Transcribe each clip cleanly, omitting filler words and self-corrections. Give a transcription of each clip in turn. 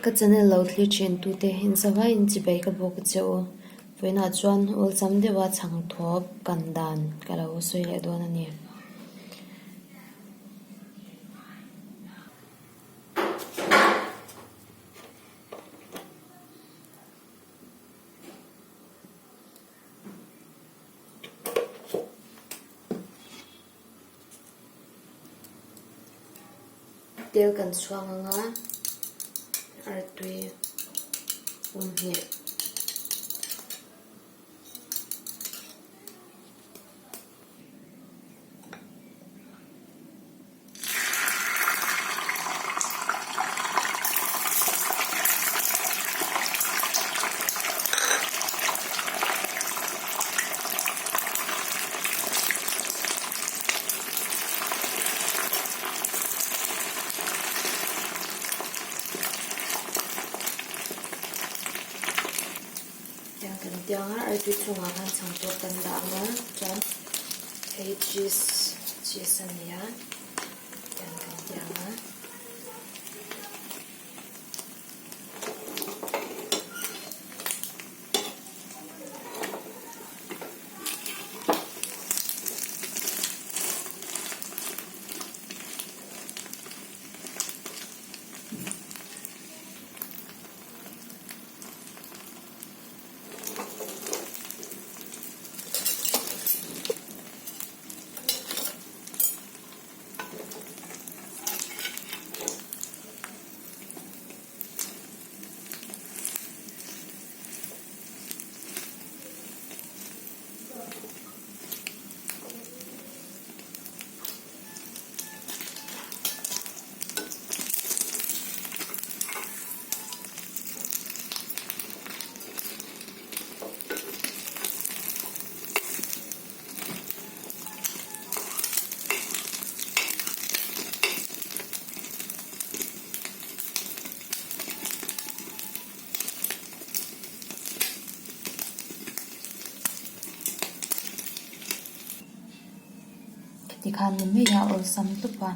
Ka channel lo thlir thin tute inzavai in chibai ka bawk che u. Vawiinah chuan awlsam deuha chhangthawp kan dan ka lo sawi leh dawn a ni. Tel kan chhuang ang a, artui pumhnih. Tiang kan tiang a artui chungah khan chhang pawh kan dah ang a chuan hei cheese cheese a ni a tiang kan tiang a. Tikhan ni mai a awlsam tawp a.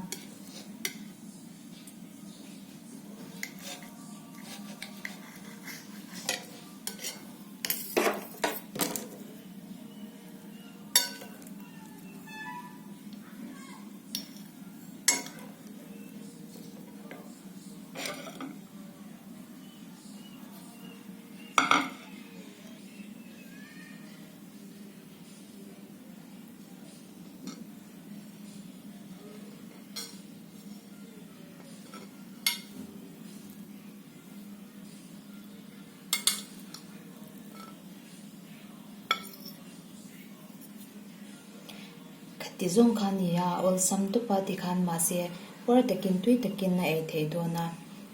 Khati zawng kha a ni a, awlsam tawp a tikhan mahse puar takin tui takin a ei theih dawn a,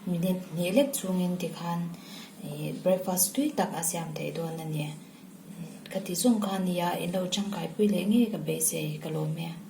minute hnih lek chhungin tikhan ih breakfast tui tak a siam theih dawn a ni. Khati zawng kha a ni a, in lo tangkai pui leh ngei ka beisei ka lawm e.